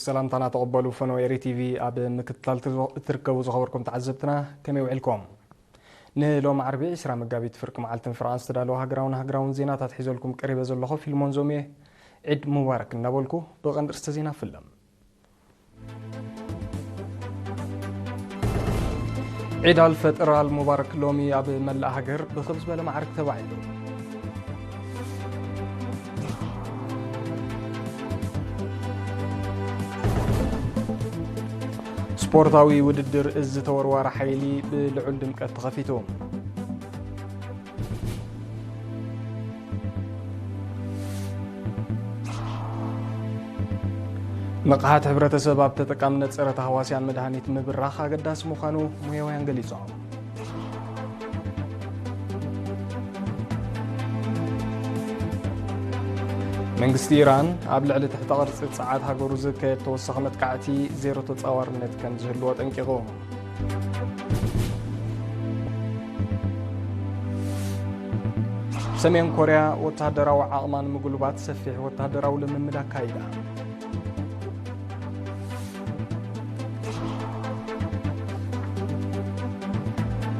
ሰላምታና ተቐበሉ። ፈነወ ኤሪ ቲቪ ኣብ ምክትታል ትዝ-፣ እትርከቡ ዝኸበርኩም ተዓዘብትና፣ ከመይ ውዒልኩም? ንሎም ዓርቢ ዕስራ መጋቢት ፍርቂ መዓልትን ፍርቓን ዝተዳለወ ሃገራውን ሃገራውን ዜናታት ሒዘልኩም ቀሪበ ዘለኹ ፊልሞን ዞምየ፣ ዒድ ሙባረክ እናበልኩ ብቐንዲ ርእስተ ዜና ፍለም። ዒድ ኣልፈጥር ኣልሙባረክ ሎሚ ኣብ መላእ ሃገር ብኽብ ዝበለ ማዕርግ ተባዒሉ። ስፖርታዊ ውድድር እዚ ተወርዋሪ ሓይሊ ብልዑል ድምቀት ተኸፊቱ። ንቕሓት ሕብረተሰብ ኣብ ተጠቃምነት ጸረ ተሃዋስያን መድሃኒት ምብራኽ ኣገዳሲ ምዃኑ ሙያውያን ገሊጾም። መንግስቲ ኢራን ኣብ ልዕሊ ትሕተ ቅርጺ ጸዓት ሃገሩ ዝካየድ ተወሳኺ መጥቃዕቲ ዜሮ ተጻዋርነት ከም ዝህልዎ ኣጠንቂቑ። ሰሜን ኮርያ ወተሃደራዊ ዓቕማ ንምጉልባት ሰፊሕ ወተሃደራዊ ልምምድ ኣካይዳ።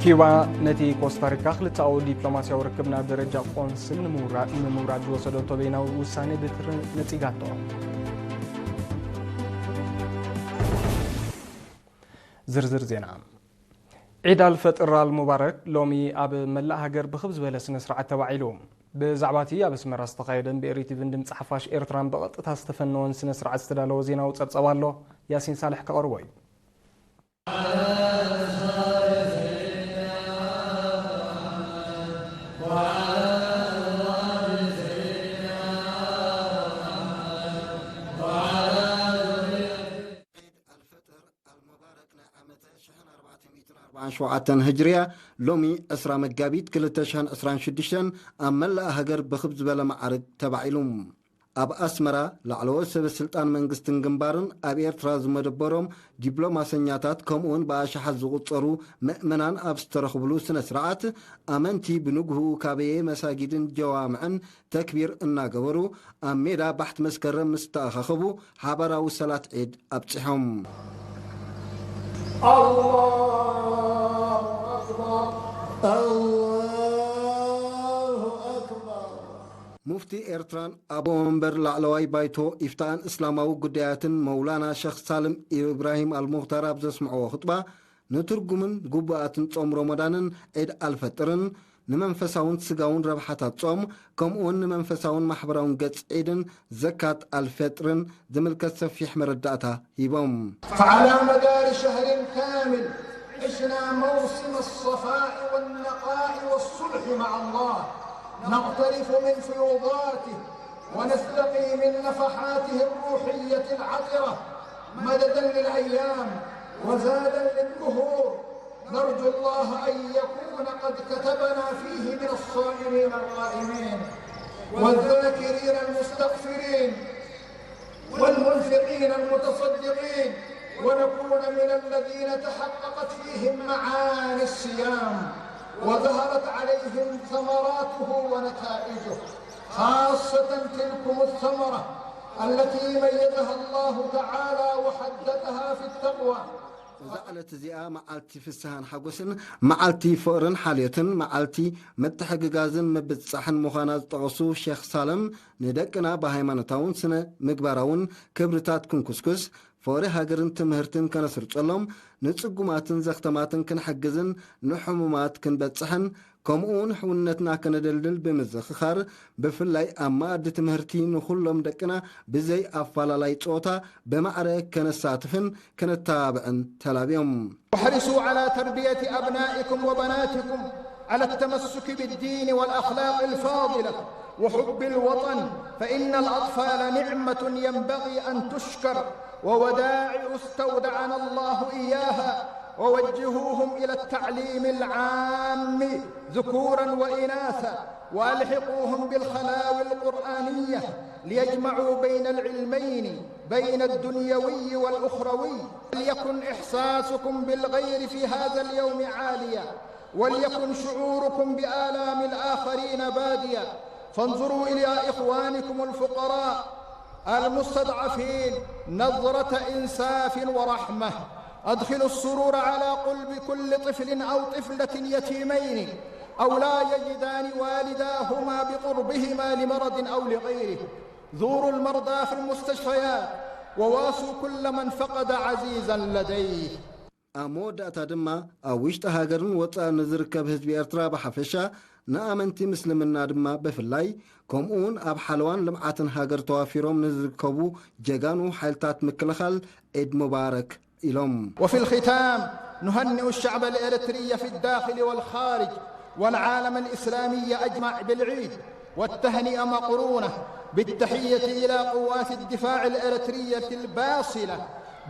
ኪዩባ ነቲ ኮስታሪካ ክልተኣዊ ዲፕሎማስያዊ ርክብ ናብ ደረጃ ቆንስል ንምውራ-፣ ንምውራድ ዝወሰደቶ በይናዊ ውሳኔ ብትሪ ነጺጋቶ። ዝርዝር ዜና። ዒድ ኣልፈጥር ኣልሙባረክ ሎሚ ኣብ መላእ ሃገር ብኽብ ዝበለ ስነ ስርዓት ተባዒሉ። ብዛዕባ እቲ ኣብ ኣስመራ ዝተኻየደን ብኤሪ ቲቪን ድምፂ ሓፋሽ ኤርትራን ብቐጥታ ዝተፈነወን ስነ ስርዓት ዝተዳለወ ዜናዊ ጸብጸብ ኣሎ። ያሲን ሳልሕ ከቕርቦ እዩ። ዒድ ኣልፈጥር ኣልሙባረክ ናይ ዓመተ ሽሕን ኣርባዕተ ሚእትን ኣርባዓን ሸውዓተን ህጅርያ ሎሚ ዕስራ መጋቢት ክልተ ሽሕን ዕስራን ሽዱሽተን ኣብ መላእ ሃገር ብኽብ ዝበለ ማዕርግ ተባዒሉ። ኣብ ኣስመራ ላዕለዎት ሰበ ስልጣን መንግስትን ግንባርን ኣብ ኤርትራ ዝመደበሮም ዲፕሎማሰኛታት ከምኡውን ብኣሽሓት ዝቑጸሩ ምእመናን ኣብ ዝተረኽብሉ ስነ ስርዓት ኣመንቲ ብንግህኡ ካበየ መሳጊድን ጀዋምዕን ተክቢር እናገበሩ ኣብ ሜዳ ባሕቲ መስከረም ምስ ተኣኻኸቡ ሓባራዊ ሰላት ዒድ ኣብጺሖም። الله أكبر. الله أكبر. ሙፍቲ ኤርትራን ኣቦ መንበር ላዕለዋይ ባይቶ ኢፍታእን እስላማዊ ጉዳያትን መውላና ሸኽ ሳልም ኢብራሂም ኣልሙኽታር ኣብ ዘስምዕዎ ኹጥባ፣ ንትርጉምን ግቡኣትን ጾም ሮሞዳንን ዒድ ኣልፈጥርን፣ ንመንፈሳውን ስጋውን ረብሓታት ጾም፣ ከምኡውን ንመንፈሳውን ማሕበራውን ገጽ ዒድን ዘካት ኣልፈጥርን ዝምልከት ሰፊሕ መረዳእታ ሂቦም። فعلى مدار شهر كامل عشنا موسم الصفاء والنقاء والصلح مع الله، نغترف من فيوضاته ونستقي من نفحاته الروحية العطرة مددا للأيام وزادا للدهور. نرجو الله أن يكون قد كتبنا فيه من الصائمين القائمين والذاكرين المستغفرين والمنفقين المتصدقين، ونكون من الذين تحققت فيهم معاني الصيام وظهرت عليهم ثمراته ونتائجه، خاصة تلكم الثمرة التي ميزها الله تعالى وحددها في التقوى. እዛ ዕለት እዚኣ መዓልቲ ፍስሃን ሓጎስን፣ መዓልቲ ፍቕርን ሓልዮትን፣ መዓልቲ ምትሕግጋዝን ምብጽጻሕን ምዃና ዝጠቐሱ ሼኽ ሳለም፣ ንደቅና ብሃይማኖታውን ስነ ምግባራውን ክብርታት ክንኩስኩስ፣ ፍቕሪ ሃገርን ትምህርትን ከነስርጸሎም፣ ንጽጉማትን ዘኽተማትን ክንሕግዝን ንሕሙማት ክንበጽሕን፣ ከምኡውን ሕውነትና ከነደልድል ብምዝኽኻር፣ ብፍላይ ኣብ መኣዲ ትምህርቲ ንኹሎም ደቅና ብዘይ ኣፈላላይ ጾታ ብማዕረ ከነሳትፍን ከነተባብዕን ተላብዮም። واحرصوا على تربية أبنائكم وبناتكم على التمسك بالدين والأخلاق الفاضلة وحب الوطن، فإن الأطفال نعمة ينبغي أن تشكر، وودائع استودعنا الله إياها، ووجهوهم إلى التعليم العام ذكورا وإناثا، وألحقوهم بالخلاوي القرآنية ليجمعوا بين العلمين، بين الدنيوي والأخروي. وليكن إحساسكم بالغير في هذا اليوم عاليا، وليكن شعوركم بآلام الآخرين باديا، فانظروا إلى إخوانكم الفقراء المستضعفين نظرة إنساف ورحمة. أدخلوا السرور على قلب كل طفل أو طفلة يتيمين أو لا يجدان والداهما بقربهما لمرض أو لغيره. زوروا المرضى في المستشفيات وواسوا كل من فقد عزيزا لديه. ኣብ መወዳእታ ድማ ኣብ ውሽጢ ሃገርን ወፃእን ንዝርከብ ህዝቢ ኤርትራ ብሓፈሻ ንኣመንቲ ምስልምና ድማ ብፍላይ ከምኡውን ኣብ ሓለዋን ልምዓትን ሃገር ተዋፊሮም ንዝርከቡ ጀጋኑ ሓይልታት ምክልኻል ዒድ ሙባረክ ኢሎም። وفي الختام نهنئ الشعب الإريتري في الداخل والخارج والعالم الإسلامي أجمع بالعيد والتهنئة مقرونة بالتحية إلى قوات الدفاع الإريترية الباصلة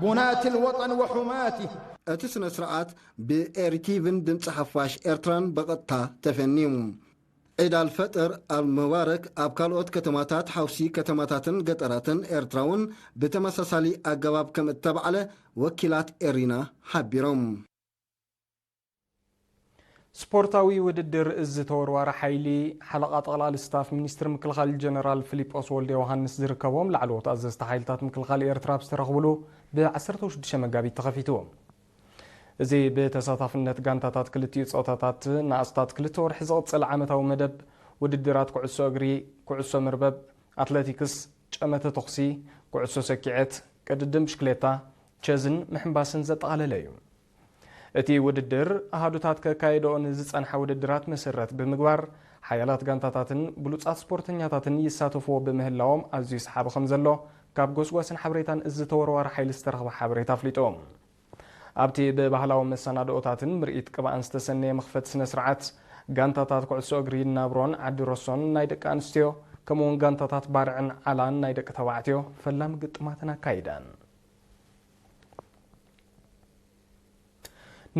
بناة الوطن وحماته. እቲ ስነ ስርዓት ብኤሪቲቭን ድምፂ ሓፋሽ ኤርትራን ብቐጥታ ተፈንዩ። ዒድ ኣልፈጥር ኣልሙባረክ ኣብ ካልኦት ከተማታት ሓውሲ ከተማታትን ገጠራትን ኤርትራ እውን ብተመሳሳሊ ኣገባብ ከም እተባዕለ ወኪላት ኤሪና ሓቢሮም። ስፖርታዊ ውድድር እዚ ተወርዋሪ ሓይሊ ሓለቓ ጠቕላሊ ስታፍ ሚኒስትሪ ምክልኻል ጀነራል ፊሊጶስ ወልደ ዮሃንስ ዝርከቦም ላዕለዎት ኣዘዝቲ ሓይልታት ምክልኻል ኤርትራ ኣብ ዝተረኽብሉ ብ ዓሰርተ ሽዱሽተ መጋቢት ተኸፊቱ። እዚ ብተሳታፍነት ጋንታታት ክልቲኡ ጾታታት ንኣስታት ክልተ ወርሒ ዝቕጽል ዓመታዊ መደብ ውድድራት ኩዕሶ እግሪ፣ ኩዕሶ መርበብ፣ ኣትለቲክስ፣ ጨመተ ተኹሲ፣ ኩዕሶ ሰኪዐት፣ ቅድድም ብሽክሌታ፣ ቸዝን ምሕንባስን ዘጠቓለለ እዩ። እቲ ውድድር ኣሃዱታት ከካየደኦ ንዝጸንሓ ውድድራት መሰረት ብምግባር፣ ሓያላት ጋንታታትን ብሉጻት ስፖርተኛታትን ይሳተፍዎ ብምህላዎም ኣዝዩ ሰሓቢ ከም ዘሎ ካብ ጎስጓስን ሓበሬታን እዚ ተወርዋሪ ሓይሊ ዝተረኽበ ሓበሬታ ኣፍሊጡ። ኣብቲ ብባህላዊ መሰናድኦታትን ምርኢት ቅብኣን ዝተሰነየ መኽፈቲ ስነ ስርዓት፣ ጋንታታት ኩዕሶ እግሪ ናብሮን ዓዲ ረሶን ናይ ደቂ ኣንስትዮ፣ ከምኡውን ጋንታታት ባርዕን ዓላን ናይ ደቂ ተባዕትዮ ፈላሚ ግጥማተን ኣካይደን።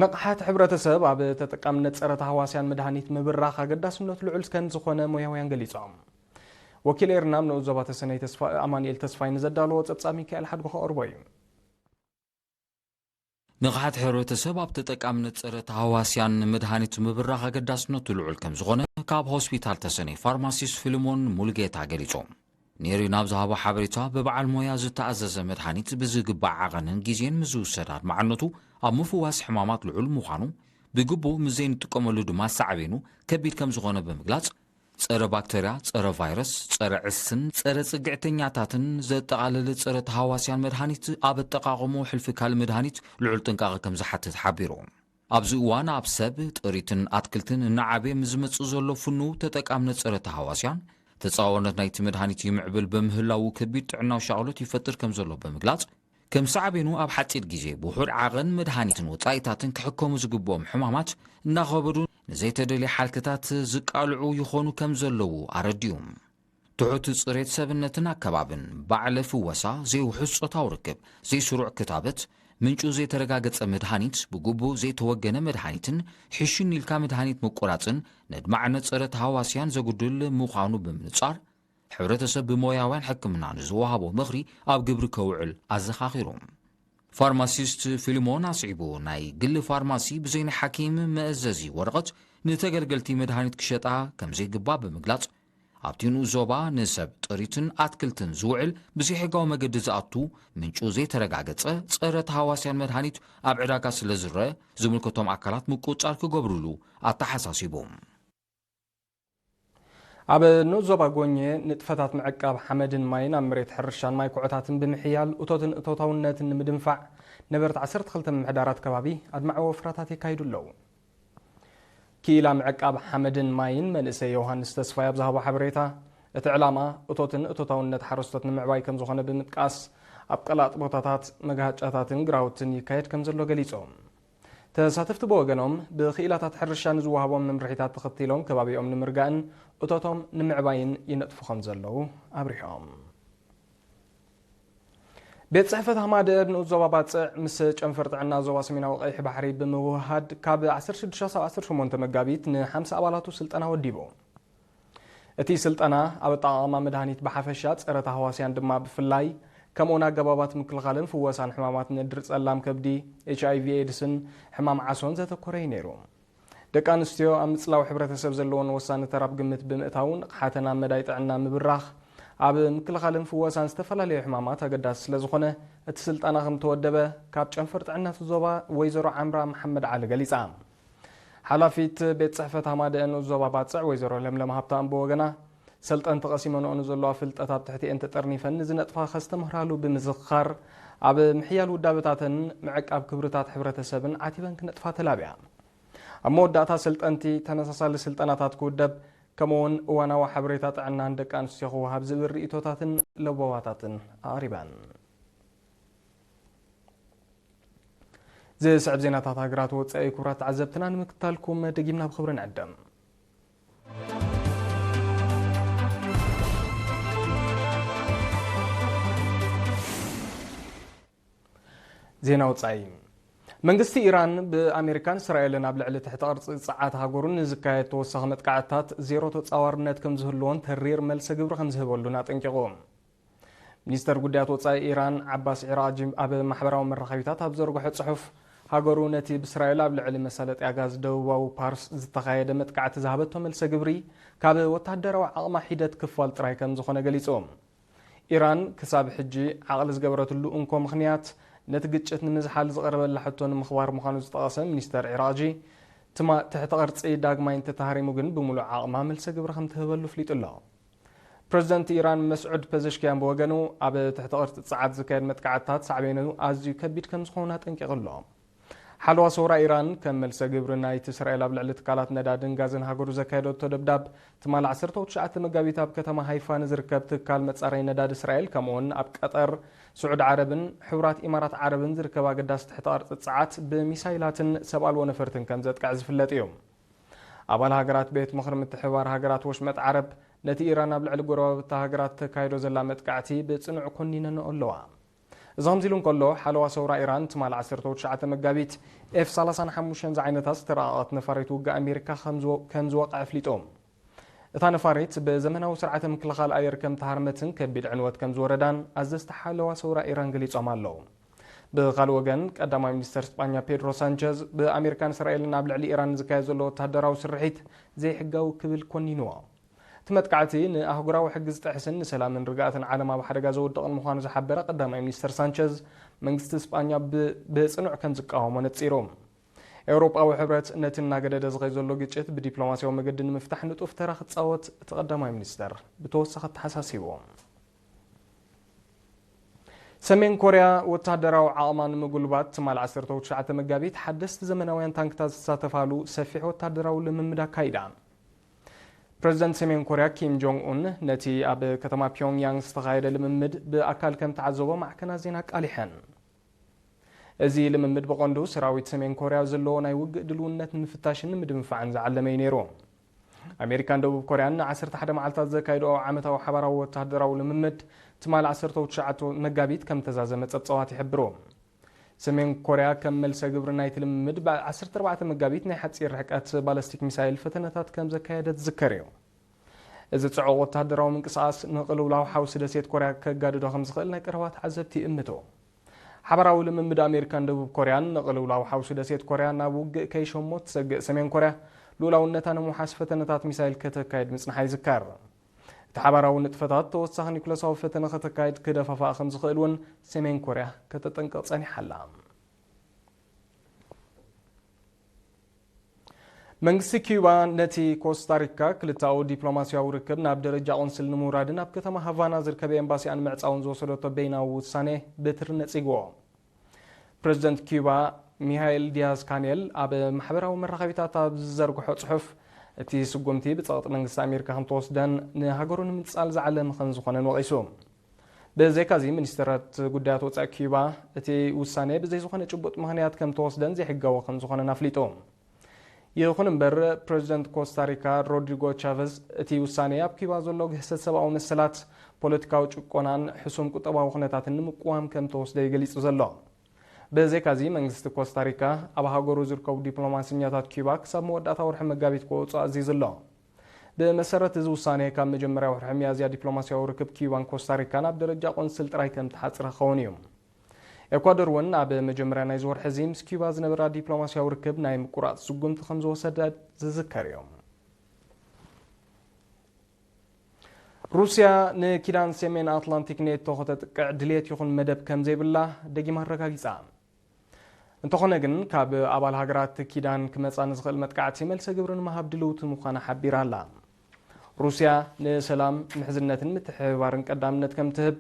ንቕሓት ሕብረተሰብ ኣብ ተጠቃምነት ጸረ ተሃዋስያን መድሃኒት ምብራኽ ኣገዳስነቱ ልዑል ከም ዝኾነ ሞያውያን ገሊጾም። ወኪል ኤርና ኣብ ንኡስ ዞባ ተሰነይ ተስፋ-፣ ኣማኑኤል ተስፋይ ንዘዳለዎ ጸብጻብ ሚካኤል ሓድጉ ከቕርቦ እዩ። ንቕሓት ሕብረተሰብ ኣብ ተጠቃምነት ጸረ ተሃዋስያን መድሃኒት ምብራኽ ኣገዳስነቱ ልዑል ከም ዝኾነ ካብ ሆስፒታል ተሰነይ ፋርማሲስት ፊልሞን ሙሉጌታ ገሊጾም። ኔሪ ናብ ዝሃቦ ሓበሬታ፣ ብበዓል ሞያ ዝተኣዘዘ መድሃኒት ብዝግባእ ዓቐንን ግዜን ምስ ዝውሰድ ኣድማዕነቱ ኣብ ምፍዋስ ሕማማት ልዑል ምዃኑ፣ ብግቡእ ምስ ዘይንጥቀመሉ ድማ ሳዕቤኑ ከቢድ ከም ዝኾነ ብምግላጽ፣ ጸረ ባክተርያ፣ ጸረ ቫይረስ፣ ጸረ ዕስን ጸረ ጽግዕተኛታትን ዘጠቓለለ ጸረ ተሃዋስያን መድሃኒት ኣብ ኣጠቓቕምኡ ሕልፊ ካልእ መድሃኒት ልዑል ጥንቃቐ ከም ዝሓትት ሓቢሩ። ኣብዚ እዋን ኣብ ሰብ፣ ጥሪትን ኣትክልትን እናዓበየ ምስ ዝመጽእ ዘሎ ፍኑው ተጠቃምነት ጸረ ተሃዋስያን፣ ተጻዋርነት ናይቲ መድሃኒት ይምዕብል ብምህላዉ ከቢድ ጥዕናዊ ሻቕሎት ይፈጥር ከም ዘሎ ብምግላጽ፣ ከም ሳዕቤኑ ኣብ ሓጺር ግዜ ብውሑድ ዓቐን መድሃኒትን ወጻኢታትን ክሕከሙ ዝግብኦም ሕማማት እናኸበዱ ንዘይተደልየ ሓልክታት ዝቃልዑ ይኾኑ ከም ዘለዉ ኣረዲኡ። ትሑት ጽሬት ሰብነትን ኣከባብን፣ ባዕለ ፍወሳ፣ ዘይውሑስ ጾታዊ ርክብ፣ ዘይስሩዕ ክታበት፣ ምንጩ ዘይተረጋገጸ መድሃኒት፣ ብግቡእ ዘይተወገነ መድሃኒትን ሕሽን ኢልካ መድሃኒት ምቁራጽን ነድማዕነት ጸረ ተሃዋስያን ዘጉድል ምዃኑ ብምንጻር፣ ሕብረተሰብ ብሞያውያን ሕክምና ንዝወሃቦ ምኽሪ ኣብ ግብሪ ከውዕል ኣዘኻኺሩ። ፋርማሲስት ፊልሞን ኣስዒቡ፣ ናይ ግሊ ፋርማሲ ብዘይ ናይ ሓኪም መእዘዚ ወረቐት ንተገልገልቲ መድሃኒት ክሸጣ ከም ዘይግባእ ብምግላጽ፣ ኣብቲ ንኡስ ዞባ ንሰብ ጥሪትን ኣትክልትን ዝውዕል ብዘይሕጋዊ መገዲ ዝኣቱ ምንጩ ዘይተረጋገጸ ጸረ ተሃዋስያን መድሃኒት ኣብ ዕዳጋ ስለ ዝረአ፣ ዝምልከቶም ኣካላት ምቁጽጻር ክገብሩሉ ኣተሓሳሲቡ። ኣብ ንኡስ ዞባ ጎኘ ንጥፈታት ምዕቃብ ሓመድን ማይን ኣብ መሬት ሕርሻን ማይ ኩዖታትን ብምሕያል እቶትን እቶታውነትን ንምድንፋዕ ነበርቲ ዓሰርተ ክልተ ምምሕዳራት ከባቢ ኣድማዒ ወፍራታት የካይዱ ኣለዉ። ክኢላ ምዕቃብ ሓመድን ማይን መንእሰይ ዮሃንስ ተስፋይ ኣብ ዝሃቦ ሓበሬታ፣ እቲ ዕላማ እቶትን እቶታውነት ሓረስቶት ንምዕባይ ከም ዝኾነ ብምጥቃስ፣ ኣብ ቀላጥ ቦታታት መጋጫታትን ግራውትን ይካየድ ከም ዘሎ ገሊጾም። ተሳተፍቲ ብወገኖም፣ ብክኢላታት ሕርሻ ንዝወሃቦም መምርሒታት ተኸቲሎም ከባቢኦም ንምርጋእን እቶቶም ንምዕባይን ይነጥፉ ከም ዘለዉ ኣብሪሆም። ቤት ጽሕፈት ሃማደኤር ንኡስ ዞባ ባጽዕ ምስ ጨንፈር ጥዕና ዞባ ሰሜናዊ ቀይሕ ባሕሪ ብምውህሃድ፣ ካብ ዓሰርተ ሽዱሽተ ክሳብ ዓሰርተ ሸሞንተ መጋቢት ንሓምሳ ኣባላቱ ስልጠና ወዲቡ። እቲ ስልጠና ኣብ ኣጠቓቕማ መድሃኒት ብሓፈሻ፣ ጸረ ታህዋስያን ድማ ብፍላይ፣ ከምኡውን ኣገባባት ምክልኻልን ፍወሳን ሕማማት ነድሪ ጸላም ከብዲ፣ ኤች ኣይ ቪ ኤድስን ሕማም ዓሶን ዘተኮረ እዩ ነይሩ። ደቂ ኣንስትዮ ኣብ ምጽላው ሕብረተሰብ ዘለወን ወሳኒ ተራ ኣብ ግምት ብምእታው፣ ንቕሓተን ኣብ መዳይ ጥዕና ምብራኽ ኣብ ምክልኻልን ፍወሳን ዝተፈላለዩ ሕማማት ኣገዳሲ ስለ ዝኾነ፣ እቲ ስልጠና ከም ተወደበ ካብ ጨንፈር ጥዕና እቲ ዞባ ወይዘሮ ዓምራ መሓመድ ዓሊ ገሊጻ። ሓላፊት ቤት ጽሕፈት ሃማደአ ንኡስ ዞባ ባጽዕ ወይዘሮ ለምለም ሃብተኣም ብወገና፣ ሰልጠንቲ ቀሲመንኦ ንዘለዋ ፍልጠት ኣብ ትሕቲኤን ተጠርኒፈን ንዝነጥፋ ከስተምህራሉ ብምዝኽኻር፣ ኣብ ምሕያል ውዳበታተን ምዕቃብ ክብርታት ሕብረተሰብን ዓቲበን ክነጥፋ ተላብያ። ኣብ መወዳእታ ሰልጠንቲ ተመሳሳሊ ስልጠናታት ክውደብ፣ ከምኡውን እዋናዊ ሓበሬታ ጥዕናን ደቂ ኣንስትዮ ክወሃብ ዝብል ርእይቶታትን ለበዋታትን ኣቕሪበን። ዝስዕብ ዜናታት ሃገራት ወጻኢ ክቡራት ተዓዘብትና ንምክታልኩም ደጊምና ብኽብሪ ንዕደም። ዜና ወጻኢ። መንግስቲ ኢራን ብኣሜሪካን እስራኤልን ኣብ ልዕሊ ትሕቲ ቅርጺ ጸዓት ሃገሩ ንዝካየድ ተወሳኺ መጥቃዕትታት ዜሮ ተጻዋርነት ከም ዝህልዎን ተሪር መልሰ ግብሪ ከም ዝህበሉን ኣጠንቂቑ። ሚኒስተር ጉዳያት ወጻኢ ኢራን ዓባስ ዒራጂ ኣብ ማሕበራዊ መራኸቢታት ኣብ ዘርግሖ ጽሑፍ፣ ሃገሩ ነቲ ብእስራኤል ኣብ ልዕሊ መሳለጥያ ጋዝ ደቡባዊ ፓርስ ዝተኻየደ መጥቃዕቲ ዝሃበቶ መልሰ ግብሪ ካብ ወተሃደራዊ ዓቕማ ሒደት ክፋል ጥራይ ከም ዝኾነ ገሊጹ። ኢራን ክሳብ ሕጂ ዓቕሊ ዝገበረትሉ እንኮ ምኽንያት ነቲ ግጭት ንምዝሓል ዝቐረበላ ሕቶ ንምኽባር ምዃኑ ዝጠቐሰ ሚኒስተር ዒራጂ፣ ትማ-፣ ትሕቲ ቅርጺ ዳግማይ እንተተሃሪሙ ግን ብምሉእ ዓቕማ መልሰ ግብሪ ከም ትህበሉ ኣፍሊጡ ኣሎ። ፕረዚደንት ኢራን መስዑድ ፐዘሽኪያን ብወገኑ፣ ኣብ ትሕቲ ቅርጺ ጸዓት ዝካየድ መጥቃዕትታት ሳዕቤኑ ኣዝዩ ከቢድ ከም ዝኾነ ኣጠንቂቑ ኣሎ። ሓለዋ ሰውራ ኢራን፣ ከም መልሰ ግብሪ ናይቲ እስራኤል ኣብ ልዕሊ ትካላት ነዳድን ጋዝን ሃገሩ ዘካየደቶ ደብዳብ፣ ትማል ዓሰርተ ትሽዓተ መጋቢት ኣብ ከተማ ሃይፋ ንዝርከብ ትካል መጻረይ ነዳዲ እስራኤል፣ ከምኡውን ኣብ ቀጠር፣ ስዑድ ዓረብን ሕቡራት ኢማራት ዓረብን ዝርከብ ኣገዳሲ ትሕቲ ቅርጺ ጸዓት ብሚሳይላትን ሰብ ኣልቦ ነፈርትን ከም ዘጥቅዐ ዝፍለጥ እዩ። ኣባል ሃገራት ቤት ምኽሪ ምትሕብባር ሃገራት ወሽመጥ ዓረብ፣ ነቲ ኢራን ኣብ ልዕሊ ጎረባብታ ሃገራት ተካይዶ ዘላ መጥቃዕቲ ብጽኑዕ ኮኒነንኦ ኣለዋ። እዚ ከምዚ ኢሉ እንከሎ፣ ሓለዋ ሰውራ ኢራን ትማል ዓሰርተ ትሽዓተ መጋቢት ኤፍ ሰላሳን ሓሙሽተን ዝዓይነታ ዝተራቐቐት ነፋሪት ውግእ ኣሜሪካ ከም ዝወ-፣ ከም ዝወቕዐ ኣፍሊጡ። እታ ነፋሪት ብዘመናዊ ስርዓተ ምክልኻል ኣየር ከም ተሃርመትን ከቢድ ዕንወት ከም ዝወረዳን ኣዘዝቲ ሓለዋ ሰውራ ኢራን ገሊጾም ኣለዉ። ብኻልእ ወገን፣ ቀዳማይ ሚኒስተር ስጳኛ ፔድሮ ሳንቸዝ ብኣሜሪካን እስራኤልን ኣብ ልዕሊ ኢራን ዝካየድ ዘሎ ወተሃደራዊ ስርሒት ዘይሕጋዊ ክብል ኮኒንዎ። እቲ መጥቃዕቲ ንኣህጉራዊ ሕጊ ዝጥሕስን ንሰላምን ርግኣትን ዓለም ኣብ ሓደጋ ዘውድቕን ምዃኑ ዝሓበረ ቀዳማይ ሚኒስተር ሳንቸዝ፣ መንግስቲ ስጳኛ ብ-፣ ብጽኑዕ ከም ዝቃወሞ ነጺሩ። ኤውሮጳዊ ሕብረት ነቲ እናገደደ ዝኸይ ዘሎ ግጭት ብዲፕሎማስያዊ መገዲ ንምፍታሕ ንጡፍ ተራ ክጻወት እቲ ቀዳማይ ሚኒስተር ብተወሳኺ ኣተሓሳሲቡ። ሰሜን ኮርያ ወተሃደራዊ ዓቕማ ንምጉልባት ትማል ዓሰርተ ትሽዓተ መጋቢት ሓደስቲ ዘመናውያን ታንክታት ዝሳተፋሉ ሰፊሕ ወተሃደራዊ ልምምድ ኣካይዳ። ፕረዚደንት ሰሜን ኮርያ ኪም ጆንግ ኡን ነቲ ኣብ ከተማ ፒዮንግያንግ ዝተኻየደ ልምምድ ብኣካል ከም ተዓዘቦ ማዕከናት ዜና ኣቃሊሐን። እዚ ልምምድ ብቐንዱ ሰራዊት ሰሜን ኮርያ ዘለዎ ናይ ውግእ ድልውነት ንምፍታሽን ንምድንፋዕን ዝዓለመ እዩ ነይሩ። ኣሜሪካን ደቡብ ኮርያን ንዓሰርተ ሓደ መዓልታት ዘካይድኦ ዓመታዊ ሓባራዊ ወተሃደራዊ ልምምድ ትማል ዓሰርተ ትሽዓተ መጋቢት ከም ተዛዘመ ጸብጻባት ይሕብሩ። ሰሜን ኮርያ ከም መልሰ ግብሪ ናይቲ ልምምድ ብ ዓሰርተ ኣርባዕተ መጋቢት ናይ ሓጺር ርሕቀት ባለስቲክ ሚሳይል ፈተነታት ከም ዘካየደት ዝዝከር እዩ። እዚ ጽዑቕ ወተሃደራዊ ምንቅስቓስ ንቕልውላው ሓውሲ ደሴት ኮርያ ከጋድዶ ከም ዝኽእል ናይ ቀረባ ተዓዘብቲ ይእምቱ። ሓባራዊ ልምምድ ኣሜሪካን ደቡብ ኮርያን ንቕልውላው ሓውሲ ደሴት ኮርያ ናብ ውግእ ከይሸሞ እትሰግእ ሰሜን ኮርያ፣ ልኡላውነታ ንምውሓስ ፈተነታት ሚሳይል ከተካይድ ምጽንሓ ይዝከር። እቲ ሓባራዊ ንጥፈታት ተወሳኺ ኒኩለሳዊ ፈተነ ከተካይድ ክደፋፍኣ ከም ዝኽእል እውን ሰሜን ኮርያ ከተጠንቅቕ ጸኒሓ ኣላ። መንግስቲ ኪዩባ ነቲ ኮስታሪካ ክልተኣዊ ዲፕሎማስያዊ ርክብ ናብ ደረጃ ቆንስል ንምውራድን ኣብ ከተማ ሃቫና ዝርከብ ኤምባሲኣ ንምዕጻውን ዝወሰደቶ በይናዊ ውሳኔ በትሪ ነጺግዎ። ፕረዚደንት ኪዩባ ሚሃኤል ዲያዝ ካኔል ኣብ ማሕበራዊ መራኸቢታት ኣብ ዝዘርግሖ ጽሑፍ፣ እቲ ስጉምቲ ብጸቕጢ መንግስቲ ኣሜሪካ ከም ተወስደን ንሃገሩ ንምንጻል ዝዓለመ ከም ዝኾነን ወቒሱ። ብዘይካዚ፣ ሚኒስተራት ጉዳያት ወጻኢ ኪዩባ፣ እቲ ውሳኔ ብዘይ ዝኾነ ጭቡጥ ምኽንያት ከም ተወስደን ዘይሕጋዊ ከም ዝኾነን ኣፍሊጡ። ይኹን እምበር፣ ፕረዚደንት ኮስታሪካ ሮድሪጎ ቻቨዝ፣ እቲ ውሳኔ ኣብ ኪዩባ ዘሎ ግህሰት ሰብኣዊ መሰላት፣ ፖለቲካዊ ጭቆናን ሕሱም ቁጠባዊ ኩነታትን ንምቅዋም ከም ተወስደ እዩ ገሊጹ ዘሎ። ብዘይካዚ፣ መንግስቲ ኮስታሪካ ኣብ ሃገሩ ዝርከቡ ዲፕሎማሰኛታት ኪዩባ ክሳብ መወዳእታ ወርሒ መጋቢት ክወጹ ኣዚዙ ኣሎ። ብመሰረት እዚ ውሳኔ፣ ካብ መጀመርያ ወርሒ ሚያዝያ ዲፕሎማስያዊ ርክብ ኪዩባን ኮስታሪካን ኣብ ደረጃ ቆንስል ጥራይ ከም ተሓጽረ ክኸውን እዩ። ኤኳዶር እውን ኣብ መጀመርያ ናይዚ ወርሒ እዚ ምስ ኪዩባ ዝነበራ ዲፕሎማስያዊ ርክብ ናይ ምቁራጽ ስጉምቲ ከም ዝወሰደ ዝዝከር እዩ። ሩስያ ንኪዳን ሰሜን ኣትላንቲክ ኔቶ ከተጥቅዕ ድልየት ይኹን መደብ ከም ዘይብላ ደጊማ ኣረጋጊጻ። እንተኾነ ግን፣ ካብ ኣባል ሃገራት ኪዳን ክመጻ ንዝኽእል መጥቃዕቲ መልሰ ግብሪ ንምሃብ ድልውቲ ምዃና ሓቢራ ኣላ። ሩስያ ንሰላም፣ ምሕዝነትን ምትሕብባርን ቀዳምነት ከም ትህብ፣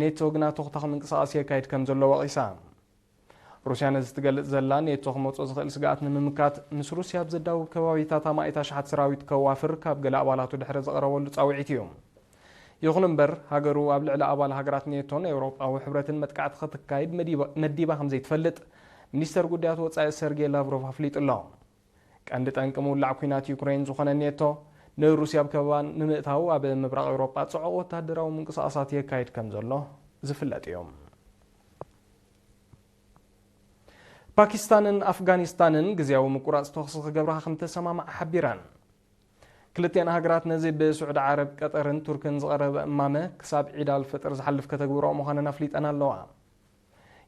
ኔቶ ግና ተኹታኽ ምንቅስቓስ የካይድ ከም ዘሎ ወቒሳ። ሩስያ ነዚ ትገልጽ ዘላ፣ ኔቶ ክመጾ ዝኽእል ስግኣት ንምምካት፣ ምስ ሩስያ ኣብ ዘዳውብ ከባቢታት ኣማኢት ኣሽሓት ሰራዊት ከዋፍር ካብ ገለ ኣባላቱ ድሕሪ ዝቐረበሉ ጻውዒት እዩ። ይኹን እምበር፣ ሃገሩ ኣብ ልዕሊ ኣባል ሃገራት ኔቶን ኤውሮጳዊ ሕብረትን መጥቃዕቲ ከተካይድ መዲባ ከም ዘይትፈልጥ፣ ሚኒስተር ጉዳያት ወጻኢ ሰርጌይ ላቭሮቭ ኣፍሊጡ ኣሎ። ቀንዲ ጠንቂ ምውላዕ ኲናት ዩክሬን ዝኾነ ኔቶ፣ ንሩስያ ኣብ ከበባ ንምእታው ኣብ ምብራቕ ኤውሮጳ ጽዑቕ ወተሃደራዊ ምንቅስቓሳት የካይድ ከም ዘሎ ዝፍለጥ እዩ። ፓኪስታንን ኣፍጋኒስታንን ግዝያዊ ምቁራጽ ተኹሲ ክገብራ ከም ተሰማምዓ ሓቢረን። ክልቲኣን ሃገራት ነዚ ብስዑዲ ዓረብ፣ ቀጠርን ቱርክን ዝቐረበ እማመ ክሳብ ዒድ ኣልፈጥር ዝሓልፍ ከተግብርኦ ምዃነን ኣፍሊጠን ኣለዋ።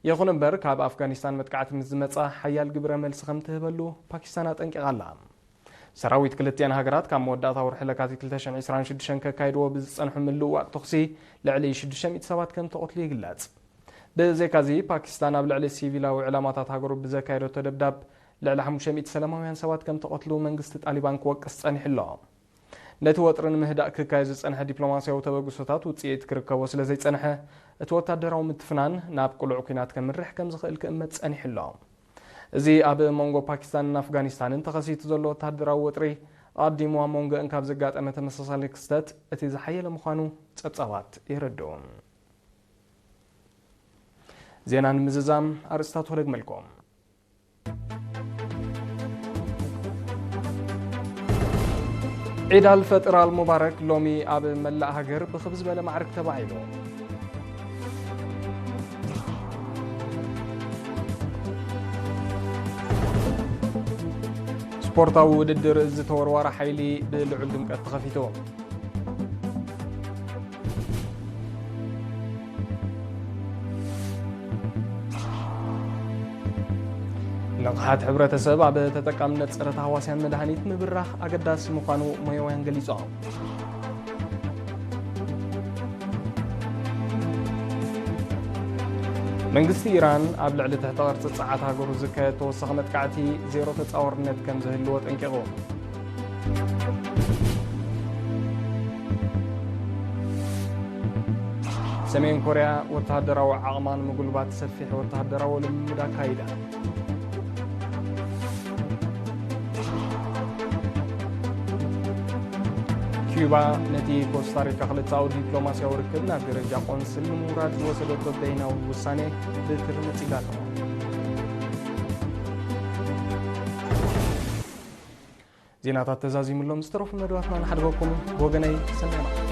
ይኹን እምበር፣ ካብ ኣፍጋኒስታን መጥቃዕቲ ምስ ዝመጻ ሓያል ግብረ መልሲ ከም ትህበሉ ፓኪስታን ኣጠንቂቓ ኣላ። ሰራዊት ክልቲኣን ሃገራት ካብ መወዳእታ ወርሒ ለካቲት ክልተ ሽሕን ዕስራን ሽዱሽተን ከካይድዎ ብዝጸንሑ ምልውዋጥ ተኹሲ ልዕሊ ሽዱሽተ ሚእቲ ሰባት ከም ተቐትሉ ይግለጽ። ብዘይካዚ፣ ፓኪስታን ኣብ ልዕሊ ሲቪላዊ ዕላማታት ሃገሩ ብዘካየደቶ ደብዳብ ልዕሊ ሓሙሽተ ሚእቲ ሰላማውያን ሰባት ከም ተቐትሉ መንግስቲ ጣሊባን ክወቅስ ጸኒሑ ኣሎ። ነቲ ወጥሪ ንምህዳእ ክካየድ ዝጸንሐ ዲፕሎማስያዊ ተበግሶታት ውጽኢት ክርከቦ ስለ ዘይጸንሐ፣ እቲ ወታደራዊ ምትፍናን ናብ ቅሉዕ ኲናት ከምርሕ ከም ዝኽእል ክእመት ጸኒሑ ኣሎ። እዚ ኣብ መንጎ ፓኪስታንን ኣፍጋኒስታንን ተኸሲቱ ዘሎ ወታደራዊ ወጥሪ፣ ኣቐዲሙ ኣብ መንጎአን ካብ ዘጋጠመ ተመሳሳሊ ክስተት እቲ ዝሓየለ ምዃኑ ጸብጻባት የረድኡ። ዜና ንምዝዛም ኣርእስታቱ ክደግመልኩም። ዒድ ኣልፈጥር ኣልሙባረክ ሎሚ ኣብ መላእ ሃገር ብኽብ ዝበለ ማዕርግ ተባዒሉ። ስፖርታዊ ውድድር እዚ ተወርዋሪ ሓይሊ ብልዑል ድምቀት ተኸፊቱ። ንቕሓት ሕብረተሰብ ኣብ ተጠቃምነት ጸረ ተሃዋስያን መድሃኒት ምብራኽ ኣገዳሲ ምዃኑ ሞያውያን ገሊጾም። መንግስቲ ኢራን ኣብ ልዕሊ ትሕተ ቅርጺ ጸዓት ሃገሩ ዝካየድ ተወሳኺ መጥቃዕቲ ዜሮ ተጻዋርነት ከም ዝህልዎ ጠንቂቑ። ሰሜን ኮርያ ወተሃደራዊ ዓቕማ ንምጉልባት ሰፊሕ ወተሃደራዊ ልምምድ ኣካይዳ። ኪዩባ ነቲ ኮስታሪካ ክልተኣዊ ዲፕሎማስያዊ ርክብ ናብ ደረጃ ቆንስል ንምውራድ ዝወሰደቶ በይናዊ ውሳኔ ብትሪ ነጺጋቶ። ዜናታት ተዛዚሙሎም፣ ዝተረፉ መደባትና ንሓድገኩም። ብወገነይ ሰናይ መዓልቲ።